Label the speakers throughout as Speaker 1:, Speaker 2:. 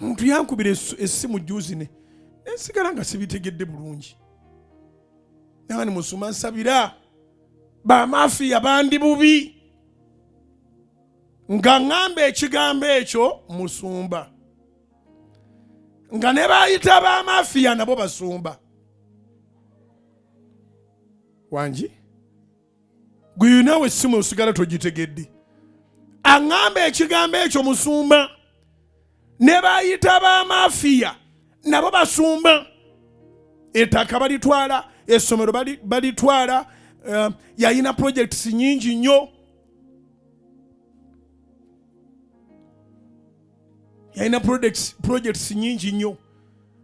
Speaker 1: Omuntu yankubira essimu jjuuzi ne nensigala nga sibitegedde bulungi. Naga ni musuma nsabira bamafiya bandi bubi nga ŋŋamba ekigambo ekyo musumba nga ne bayita bamafiya nabo basumba wangi gwe naawe essimu osigala togitegedde aŋŋamba ekigambo ekyo musumba ne bayita bamafiya nabo basumba ettaka balitwala essomero balitwala yalina projects nyingi nnyo yalina projects nyingi nnyo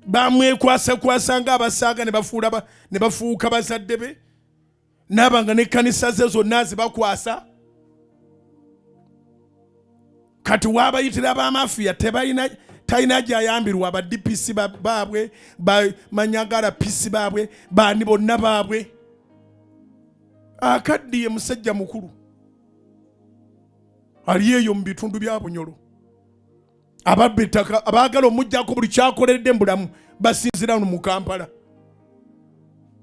Speaker 1: bamwekwasakwasa nga abasaaga ne bafuuka bazadde be naaba nga n'ekkanisa ze zonna zibakwasa kati waabayitira bamafiya tebalina talina gyayambirwa aba dpc baabwe bamanyagala pc baabwe baani bonna baabwe akaddiye musajja mukulu ali eyo mu bitundu bya Bunyolo ababba ettaka abaagala omujjako buli kyakoleredde mu bulamu basinzira mu Kampala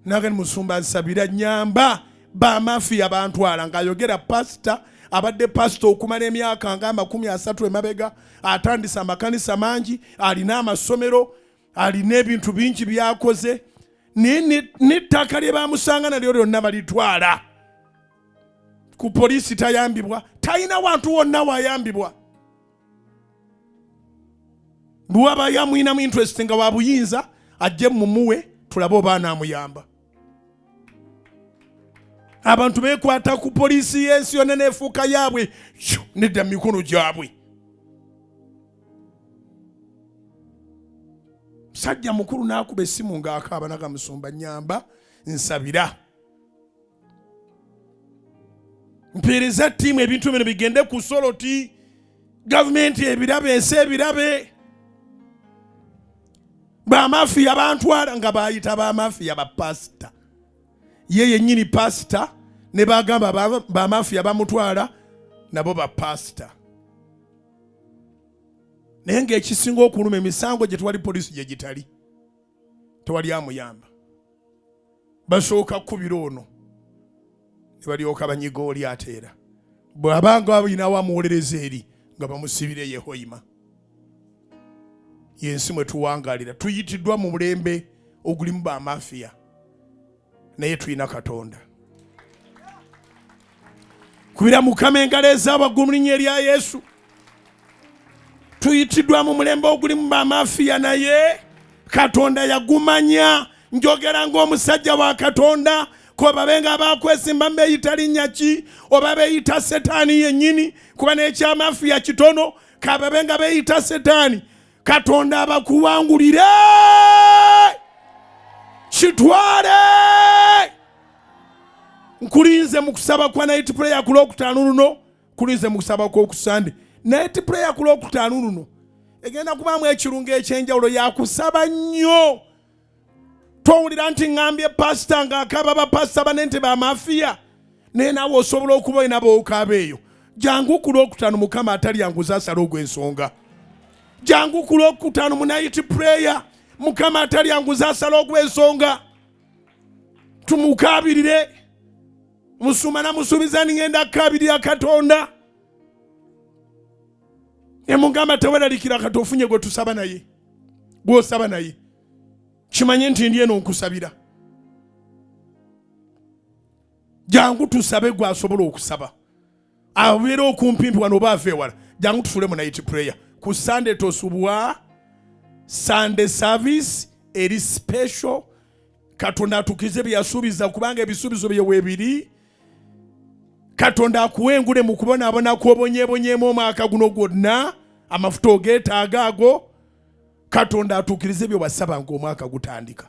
Speaker 1: nagani musumba nsabira nyamba bamafiya bantwala ng'ayogera pasita abadde pasita okumala emyaka nga 30 emabega atandise amakanisa mangi alina amasomero alina ebintu bingi byakoze naye n'ettaka lye bamusanga nalyo lyonna balitwala ku poliisi tayambibwa talina wantu wonna wayambibwa bwewaba yamwinamu interest nga wabuyinza ajje mumuwe tulabe oba anaamuyamba abantu bekwata ku poliisi y'ensi yonna nefuuka yaabwe nedda mu mikono gyabwe musajja mukulu n'akuba essimu ng'akaaba naga musumba nyamba nsabira mpeereza ttiimu ebintu bino bigende ku soloti gavumenti ebirabe ensi ebirabe bamafiya bantwala nga bayita bamafiya bapasita ye yennyini pasita ne bagamba bamafiya bamutwala nabo bapasita naye ng'ekisinga okuluma emisango gye twali poliisi gye gitali tewali amuyamba basooka kukubira ono ne balyoka banyiga oli ateera bw'abanga balinawo amuwolereza eri nga bamusibira eyehoima yensi mwe tuwangalira tuyitiddwa mu mulembe ogulimu bamafiya naye tulina Katonda kubira Mukama engalo ezawaggulu mu linnya erya Yesu tuyitiddwa mu mulembe ogulimu bamafiya naye Katonda yagumanya njogera ng'omusajja wa Katonda ko babe nga bakwesimba mbeeyita linnya ki oba beeyita setaani yennyini kuba n'ekyamafiya kitono kababe nga beeyita setaani Katonda abakuwangulire kitwale nkulinze mu kusaba kwa night prayer ku lwokutaano luno kulinze mu kusaba kw'okusande night prayer ku lwokutaano luno egenda kubaamu ekirungo ekyenjawulo yakusaba nnyo towulira nti ŋŋambye pasita ng'akaaba bapasita bane nti bamafiya naye naawe osobola okuba olina b'okaaba eyo jangu ku lwokutaano Mukama atalyanguza asala ogw'ensonga jangu ku lwokutaano mu night prayer Mukama atalyanguza asala ogw'ensonga tumukaabirire musuma namusuubiza ningenda kukaabirira Katonda nemugamba teweralikira kati ofunye gwe tusaba naye gwosaba naye kimanye nti ndi eno nkusabira jangu tusabe gwe asobola okusaba abeera okumpimpi wano oba ava ewala jangu tusule mu night prayer ku Sunday tosubwa Sunday service eri special Katonda atukize bye yasuubiza kubanga ebisuubizo bye weebiri Katonda akuwa engule mu kubonaabona kw'obonyeebonyeemu omwaka guno gwonna amafuta ogeetaaga ago Katonda atuukirize bye wasaba ng'omwaka gutandika.